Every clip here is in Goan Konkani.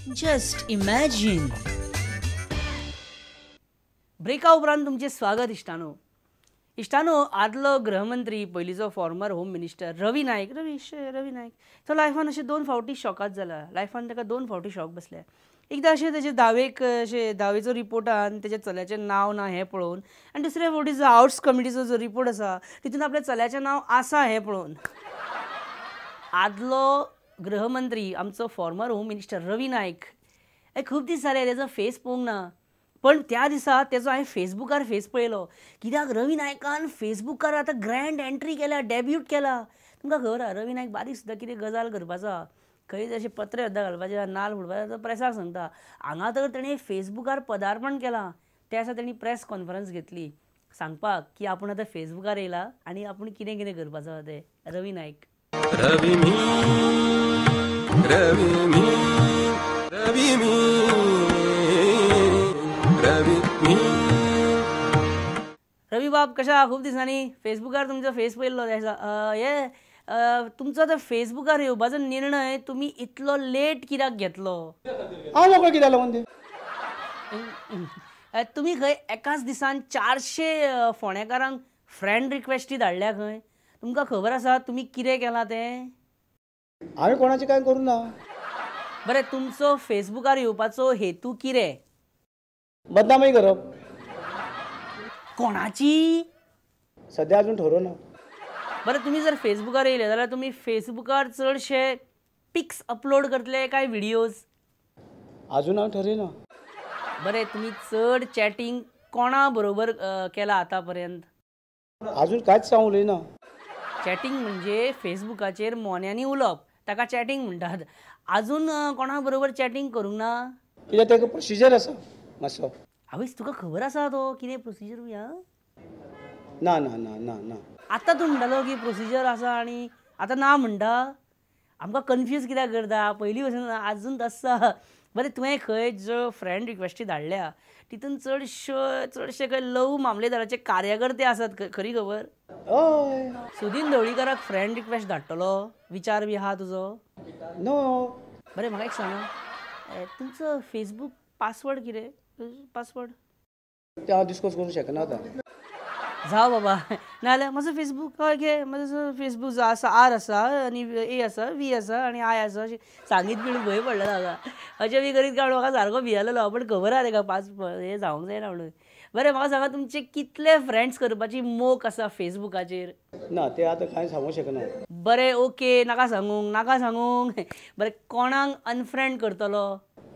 Just imagine. ब्रेका उपरांत तुमचें स्वागत इश्टानो. इश्टानो, आदलो गृहमंत्री, पयलींचो former home minister Ravi Naik, Ravi Naik तो लायफान अशें दोन फावटी शॉकात जाला. लायफान ताका दोन फावटी शॉक बसले. एकदां अशें तेजे धावेक अशें धावेचो रिपोर्टान तेज्या चल्याचें नांव ना हें पळोवन, आनी दुसऱ्या फावटी जो आउट्स कमिटीचो जो रिपोर्ट आसा तितून आपल्या चल्याचें नांव आसा हें पळोवन. आदलो गृहमंत्री आमचो former home minister Ravi Naik हे खूब दीस जाले तेजो फेस पळोवंक ना, पण त्या दिसा तेजो हांवें फेसबुकार फेस पळयलो. कित्याक रवी नायकान फेसबुकार आतां ग्रँड एंट्री केल्या, डेब्यूट केला. तुमकां खबर आहा रवी नायक बारीक सुद्दां कितें गजाल करपाचो आहा, खंय अशें पत्रे सुद्दां घालपाचे, नाल फुडपाचे, तो प्रेसाक सांगता. हांगा तर तेणें फेसबुकार पदार्पण केलां. त्या दिसा तेणी प्रेस कॉन्फरन्स घेतली सांगपाक की आपूण आतां फेसबुकार येयला आनी आपूण कितें कितें करपाचो आहा तें. रवी नायक. रवी मी, रवी मी, रवी मी, रवी मी. रवी बाब कशा खूब दिसांनी फेसबुकार तुमचो फेस पळयल्लो. हे तुमचो आतां फेसबुकार येवपाचो निर्णय तुमी इतलो लेट कित्याक घेतलो? हांव मोकळो कित्याक लागून ते? तुमी खंय एकाच दिसान 400 फोंडेकारांक फ्रेंड रिक्वेस्टी धाडल्या खंय. तुमकां खबर आसा तुमी कितें केलां तें? हांवें कोणाचें कांय करूं ना. बरें, तुमचो फेसबुकार येवपाचो हेतू कितें? बदनामय करप. कोणाची? सद्या अजून ठरोवना. बरें, तुमी जर फेसबुकार येयले जाल्यार तुमी फेसबुकार चडशे पिक्स अपलोड करतले काय व्हिडियोज? अजून हांव ठरयना. बरें, तुमी चड चॅटींग कोणा बरोबर केला आतां पर्यंत? अजून कांयच हांव उलयना. चॅटींग म्हणजे फेसबुकाचेर मोन्यांनी उलोवप, ताका चॅटींग म्हणटात. अजून कोणा बरोबर चॅटींग करूंक ना? कित्याक ताका प्रोसिजर आसा मातसो. आवयस, तुका खबर आसा तो कितें प्रोसिजर? ना ना ना ना ना. आतां तूं म्हणटालो की प्रोसिजर आसा आनी आतां ना म्हणटा. आमकां कन्फ्यूज कित्याक करता? पयलीं पासून आजून आसा. बरें, तुवें खंय ज्यो फ्रेंड रिक्वेस्टी धाडल्या तितून चडशे खंय लव मामलेदाराचे कार्यकर्ते आसात, खरी खबर? हय. सुदीन ढवळीकाराक फ्रेंड रिक्वेस्ट धाडटलो विचार बी आहा तुजो? नो. बरें, म्हाका एक सांगा, तुमचो फेसबूक पासवर्ड कितें? पासवर्ड ते हांव डिस्कस करूंक शकना आतां. जावं बाबा, नाजाल्यार म्हजो फेसबूक हय घे, म्हजो फेसबूक जो आसा आर आसा आनी ए आसा, वी आसा आनी I आसा, अशें सांगीत बीन भंय पडलेलो म्हाका. अशें बी करीत काडून म्हाका सारको भियेलेलो, पण खबर आहा तेका पास हें जावंक जायना म्हणून. बरें, म्हाका सांगा तुमचे कितले फ्रेंड्स करपाची मोख आसा फेसबुकाचेर? ना, ते आतां कांय सांगूंक शकना. बरें, ओके, नाका सांगूंक, नाका सांगूंक. बरें, कोणाक अनफ्रेंड करतलो?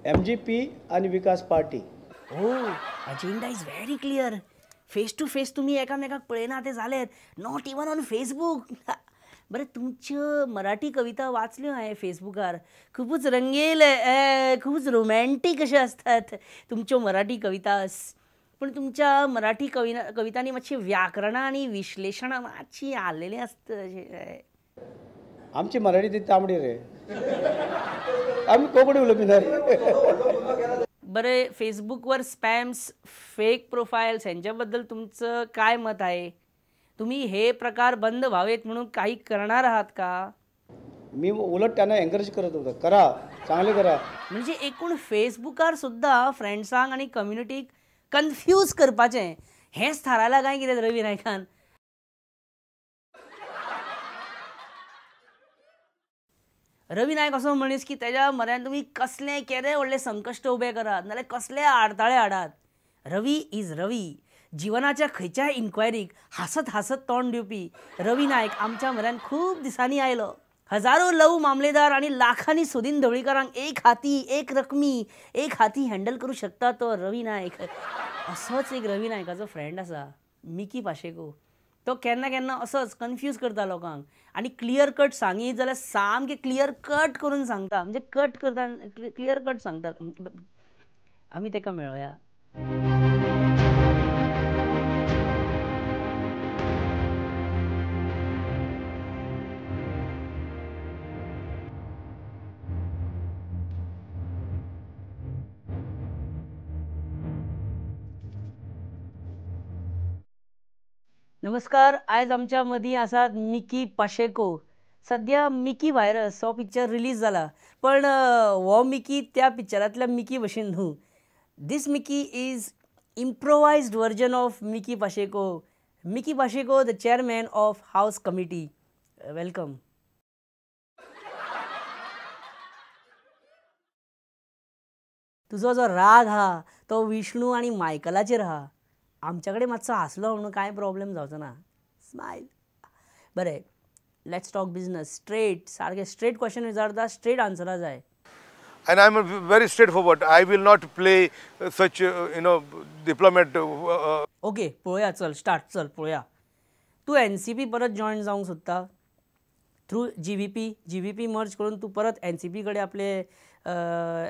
MGP आनी Vikas party. Oh, agenda is very clear. Face to face तुमी एकामेकाक पळयना ते जालेत, not even on Facebook. बरें, तुमच्यो मराठी कविता वाचल्यो हांवें फेसबुकार, खुबूच रंगेल, खुबूच रोमॅन्टीक अश्यो आसतात तुमच्यो मराठी कविता. पूण तुमच्या मराठी कवितांनी मातशी व्याकरणां आनी विश्लेशणां मातशीं आसलेलीं आसता अशें. आमची मराठी ती तांबडी रे, आमी कोंकणी उलोवपी ना रे. बरें, फेसबुकवर स्पॅम्स, फेक प्रोफाईल्स ह्यांच्याबद्दल तुमचं काय मत आहे? तुम्ही हे प्रकार बंद व्हावेत म्हणून काही करणार आहात का? मी उलट त्यांना एनकरेज करत होतो, करा, चांगले करा. म्हणजे एकूण फेसबुकार सुद्दां फ्रेंड्सांक आनी कम्युनिटीक कन्फ्यूज करपाचें हेंच थारायलां काय कितें रवी नायकान? रवी नायक असो मनीस की तेज्या म्हऱ्यान तुमी कसलें केदें व्हडलें संकश्ट उबें करात नाल्यार कसलें आडताळे हाडात, रवी is Ravi. जिवनाच्या खंयच्याय इन्क्वायरीक हांसत हांसत तोंड दिवपी रवी नायक आमच्या म्हऱ्यान खूब दिसांनी आयलो. हजारो लव मामलेदार आनी लाखांनी सुदीन ढवळीकारांक एक हाती, एक रकमी, एक हाती हँडल करूं शकता तो रवी नायक. असोच एक रवी नायकाचो फ्रेंड आसा, मिकी पाशेको. तो केन्ना केन्ना असोच कन्फ्यूज करता लोकांक आनी क्लियर कट सांगीत जाल्यार सामकें क्लियर कट करून सांगता, म्हणजे कट करता, क्लियर कट सांगता. आमी ताका मेळोया. नमस्कार, आयज आमच्या मदीं आसात मिकी पाशेको. सद्या मिकी व्हायरस हो पिक्चर रिलीज जाला, पण हो मिकी त्या पिक्चरांतल्या मिकी भशेन न्हू. This Mickey is improvised version of Mickey Pacheco. Mickey Pacheco, the chairman of house committee. Welcome. तुजो जो राग हा तो विष्णू आनी मायकलाचेर हा. आमच्या कडेन मातसो हांसलो म्हणून कांय प्रॉब्लेम जावचो ना. स्मायल. बरें, let's talk business. Straight, सारकें स्ट्रेट क्वेश्चन विचारता, स्ट्रेट आन्सरां जाय. And I'm very straightforward. I will not play such, you know, diplomat. Okay, पळोवया, चल स्टार्ट, चल पळोवया. तूं एनसीपी परत जॉयन जावंक सोदता through GVP. GVP मर्ज करून तूं परत एनसीपी कडेन आपले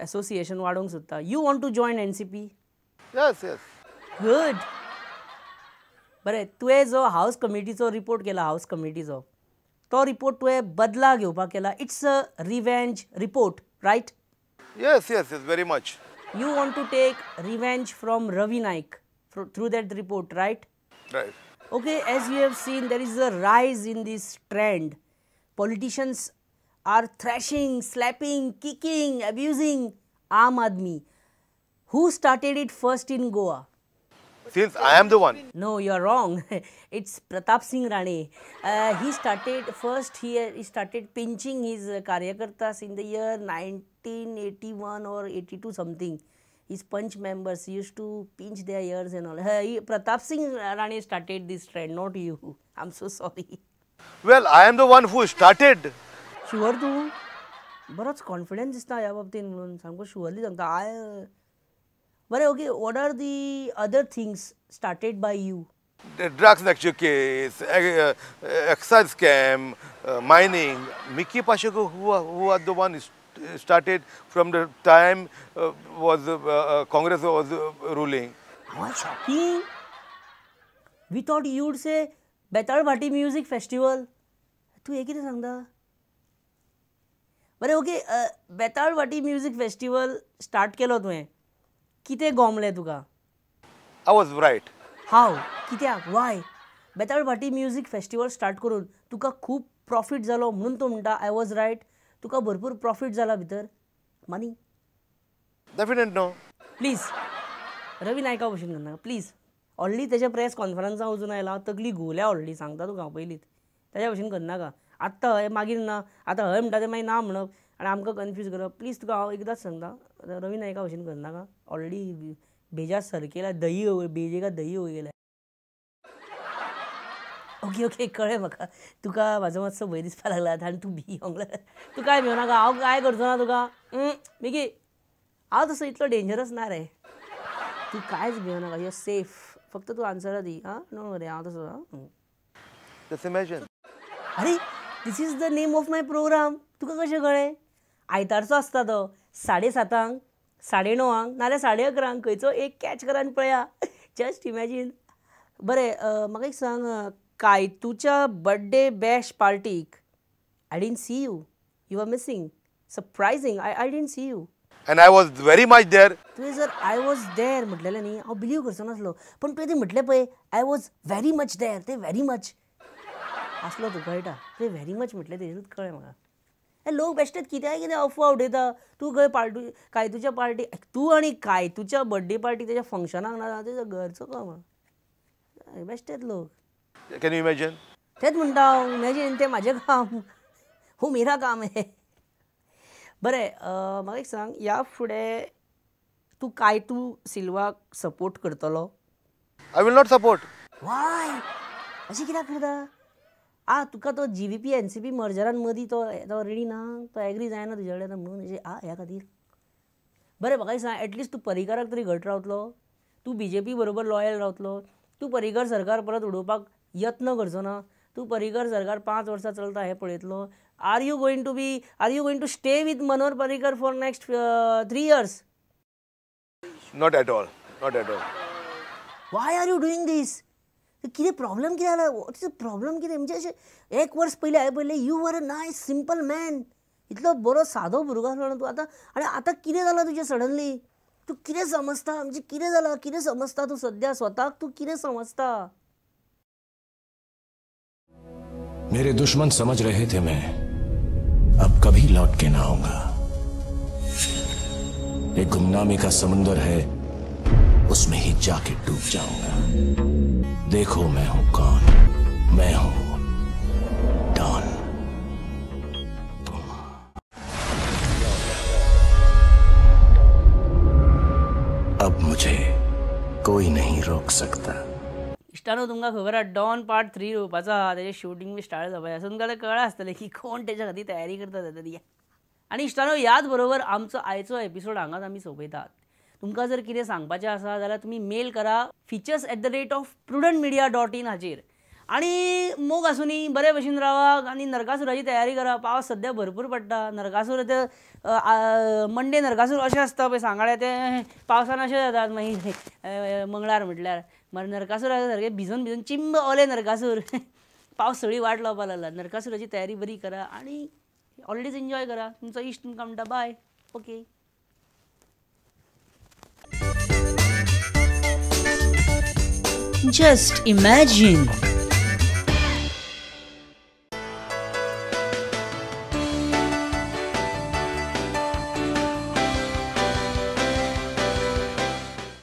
एसोसिएशन वाडोवंक सोदता. You want to join NCP? Yes, yes. Good. बरें, तुवें जो हावस कमिटीचो रिपोर्ट केला, हावस कमिटीचो तो रिपोर्ट तुवें बदला घेवपाक केला. It's a revenge report, right? Yes, yes, yes, very much. You want to take revenge from Ravi Naik through that report, right? Right. Okay, as you have seen, there is a rise in this trend. Politicians are thrashing, slapping, kicking, abusing Aam Aadmi. Who started it first in Goa? Since I am the one. No, you are wrong. It's Pratap Singh Rane. He started first, he started pinching his karyakartas in the year 1981 or 82 something. His punch members used to pinch their ears and all. Pratap Singh Rane started this trend, not you. I'm so sorry. Well, I am the one who started. Sure तूं? बरोच कॉन्फिडन्स दिसता ह्या बाबतीन म्हणून सामको शुअरली सांगता. I बरें, okay, what are the other things started by you? The drugs lecture case, excise scam, mining. Mickey Pacheco, who are the one started from the time was Congress was ruling. How shocking! We thought you would say Betalbatim music festival. तूं हें कितें सांगता? बरें, okay, Betalbatim music festival start केलो तुवें, कितें गोमलें तुका? I was right. हाव? कित्याक? Why? Betalbatim music festival start करून तुका खूब प्रॉफीट जालो म्हणून तूं म्हणटा I was right? तुका भरपूर प्रॉफीट जाला भितर? Money? Definite no. Please Ravi नायका भशेन करनाका प्लीज. ऑलरेडी तेज्या प्रेस कॉन्फरन्साक वचून आयला हांव, तकली घुंवल्या ऑलरेडी, सांगता तुका हांव पयलींच. तेज्या भशेन करनाका. आत्तां हय मागीर ना, आतां हय म्हणटा तें मागीर ना म्हणप आनी आमकां कन्फ्यूज करप. प्लीज तुका हांव एकदांच सांगता, रवी नायका भशेन करनाका. ऑलरेडी भेजा सरकेला दही हो, भेजे का दही हो गेला. ओके ओके, कळ्ळें म्हाका. तुका म्हाजो मातसो भंय दिसपाक लागला आतां आनी तूं भियोंक लागला. तूं कांय भियोनाका, हांव कांय करचो ना तुका. मिकी, हांव तसो इतलो डेंजरस ना रे. तूं कांयच भियोनाका, you are safe. फक्त तूं आन्सरां दी. आं, नो वरी, हांव तसो. Just imagine. अरे, this is the name of my programme. तुका कशें कळ्ळें? आयतारचो आसता तो, 7:30, 9:30 नाल्यार 11:30, खंयचो एक कॅच करा आनी पळया. Just imagine. बरें, म्हाका एक सांग, कायतूच्या बड्डे बॅश पार्टीक I didn't see you. You are missing. Surprising, I didn't see you. And I was very much there. तुवें जर I was there म्हटलेलें न्ही, हांव बिलीव करचो नासलो. पण तुवें तें म्हटलें पळय, I was very much there, तें व्हेरी मच आसलो तूं कळटा. तुवें व्हेरी मच म्हटलें तेजेरूच कळ्ळें म्हाका. लोक बेश्टेच कित्याय कितें अफवा उडयता. तूं खंय पार्टी, कायतूच्या पार्टी, तूं आनी कायतूच्या बड्डे पार्टी तेज्या फंक्शनाक ना, तेज्या घरचो काम. बेश्टेच लोक. Can you imagine? तेच म्हणटा हांव, इमॅजीन, तें म्हाजें काम, हो मेरा काम हें. बरें, म्हाका एक सांग, ह्या फुडें तूं कायतू सिल्वाक सपोर्ट करतलो? I will not support. Why? अशें कित्याक करता? आ, तुका तो जीव्हीपी एनसीपी मर्जरान मदीं तो रेडी ना, तो एग्री जायना तुजे कडेन म्हणून अशें आ ह्या खातीर. बरें, म्हाका एक सांग, एटलिस्ट तूं पर्रीकाराक तरी घट रावतलो? तूं बीजेपी बरोबर लॉयल रावतलो? तूं पर्रीकर सरकार परत उडोवपाक यत्न करचो ना? तूं पर्रीकर सरकार 5 वर्सां चलता हें पळयतलो? Are you going to be, are you going to stay with Manohar Parrikar for next 3 years? Not at all, not at all. Why are you doing this? कितें प्रॉब्लम कितें जाला? What is the problem कितें? म्हणजे अशें एक वर्स पयलीं हांवें पळयलें, you are a nice simple man, इतलो बरो सादो भुरगो आसलो न्हू तूं. आतां आनी आतां कितें जालां तुजें सडनली? तूं कितें समजता? म्हणजे कितें जालां? कितें समजता तूं सद्या स्वताक? तूं कितें समजता? मेरे दुश्मन समझ रहे थे मैं अब कभी लौट के ना आऊंगा। एक गुमनामी का समुंदर है, उसमें ही जाके डूब जाऊंगा। देखो मैं हूं कौन, मैं हूं डॉन। अब मुझे कोई नहीं रोक सकता। इश्टानो तुमकां खबर आहा डॉन पार्ट 3 येवपाचो आहा, तेजें शुटींग बी स्टार्ट जावपाचें आसा. तुमकां आतां कळ्ळां आसतलें की कोण तेच्या खातीर तयारी करता जातली. आनी इश्टानो ह्याच बरोबर आमचो आयचो एपिसोड हांगाच आमी सोंपयतात. तुमकां जर कितें सांगपाचें आसा जाल्यार तुमी मेल करा features@prudentmedia.in हाचेर. आनी मोग आसूनी, बरे भशेन रावा आनी नरकासुराची तयारी करा. पावस सद्या भरपूर पडटा. नरकासूर आतां मंडे नरकासूर अशें आसता पळय सांगाळे, ते पावसान अशें जातात मागीर मंगळार म्हटल्यार मागीर नरकासूर सारके भिजून भिजून चिंब ओले नरकासूर. पावस सगळी वाट लावपाक लागला. नरकासुराची तयारी बरी करा आनी हॉलिडेज एन्जॉय करा. तुमचो इश्ट तुमकां म्हणटा बाय. ओके. Just imagine